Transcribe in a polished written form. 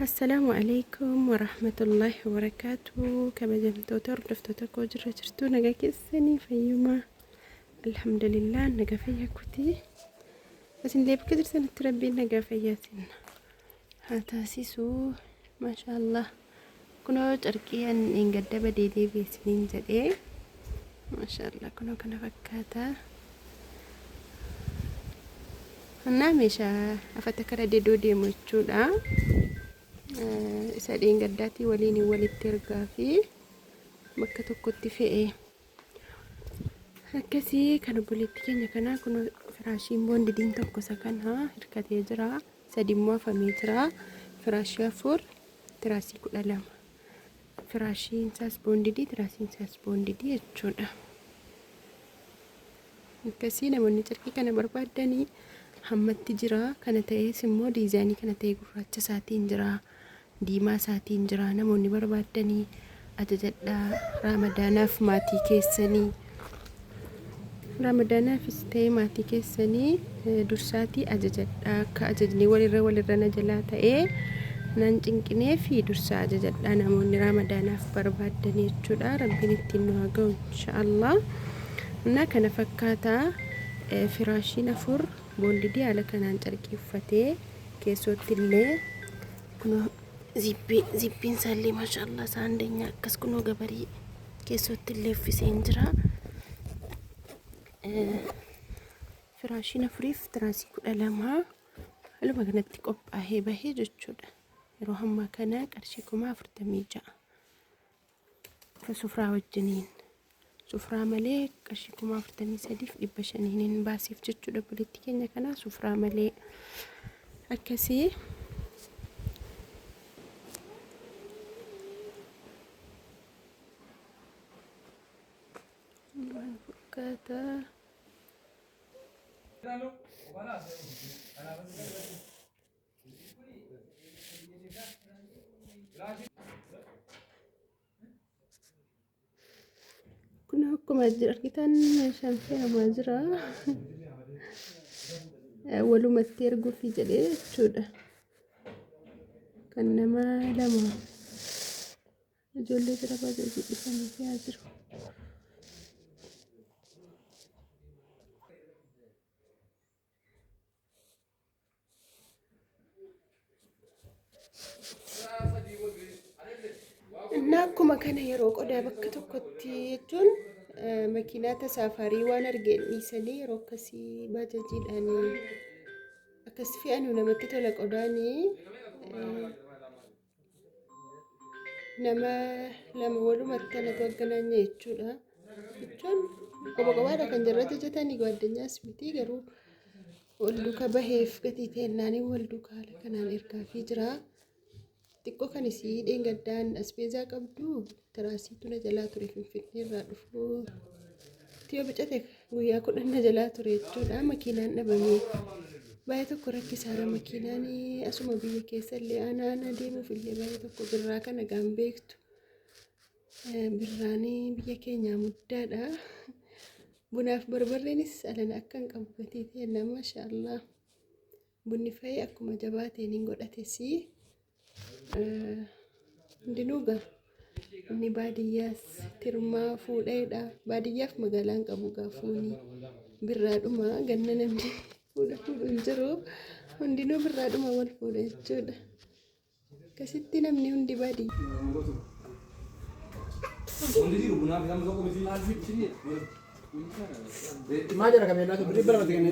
Assalaamu alaikum warahmatullaahi wabarakaatu. Kabajamtoota hordoftoota koo jirra jirtu nagaa keessanii fayyuma. Alhamdulillah nagaa fayyaa kooti. Isinillee bakka jirtanitti rabbiin nagaa fayyaa isin haa taasisu. Maashaallah. Kunoo carqii an dheengadda badee deebi'e isiniin jedhee. Maashaallah kunoo kana fakkaata. Annaa meeshaa afata kara dedoo deemu jechuudha. Isa dheengaddaatii waliin walitti ergaa fi bakka tokkotti fe'ee. Akkasii kan obboleettii keenya kanaa kun firaashiin boondidiin tokko isa kana hirkatee jira. Sadi immoo hafamee jira. Firaashii afur tiraasii 12. Firaashiin isaas boondidii tiraasiin isaas boondidii jechuudha. Akkasii namoonni carqii kana barbaaddanii hammatti jira. Kana ta'ees immoo diizaayinii kana ta'e gurraacha isaatiin jira. Diimaa isaatiin jira. Namoonni barbaaddanii ajajadhaa. Raamadaanaaf maatii keessanii Raamadaanaafis ta'e maatii keessanii dursaatii ajajadhaa. Akka ajajni walirra walirra na jalaa ta'ee nan cinqinee fi dursaa ajajadhaa namoonni Raamadaanaaf barbaaddanii jechuudha. Rabbiin ittiin nu haa ga'u inshaallah. Innaa kana fakkaata firaashiin afur boondidii haala kanaan carqii uffatee keessootti illee kunoo zibbii zibbiin isaallee maashaallah isaa andeenya akkas kunoo gabarii keessootti illee uffiseen jira. Firaashiin afuriif tiraasii 12 haaluma kanatti qophaa'ee bahee jechuudha. Yeroo ammaa kana qarshii 46,000. Sufraa wajjiniin. Sufraa malee qarshii 43,500 hin baasiif jechuudha obboleettii keenya kanaa sufraa malee akkasii. Waan fakkaata. Kun akkuma argitan meeshaan fe'amaa jira. Walumatti erguufi jedhee jechuudha. Kan nama lama ijoollee jira bajaajii dhufanii fe'aa jiru. Innaa akkuma kana yeroo qodaa bakka tokkotti jechuun makiinaa tasaafarii waan argeen dhiisanii yeroo akkasii baajajiidhaan akkas fe'anu namatti tola qodaanii nama lama walumatti anatu agganaanya jechuudha. Jechuun qoba qobaadha kan jarra hojjetanii gaaddinyaas miti garuu wal duuka baheef gatii ta'ennaanii wal duuka haala kanaan ergaafii jira. Xiqqoo kan isii dheengaddaan asbeezaa qabdu tiraasiitu na jalaa ture finfinnee irraa dhufuu. Tiyoo bicate guyyaa 10 na jalaa ture jechuudha makiinaan dhabamee. Baay'ee tokko rakkisaadha makiinaan asuma biyya keessa illee aanaa aanaa deemuuf illee baay'ee tokko birraa kana gaan beektu. Birraan biyya keenyaa muddaadha. Bunaaf barbarreenis alana akka hin qabu gatii ta'e maasha Allah. Bunni fa'i akkuma jabaateen hin godhatesi. Hundinuu gaa inni baadiyyaas tirmaa fuudheedha. Baadiyyaaf magaalaan qabu gaa fuuni birraadhuma ganna namni fuudha fuudhu hin jiru. Hundinuu birraadhuma wal fuudha jechuudha. Akkasitti namni hundi baadiyyaa. Maal jedha kameellaa tokko 200 kenne.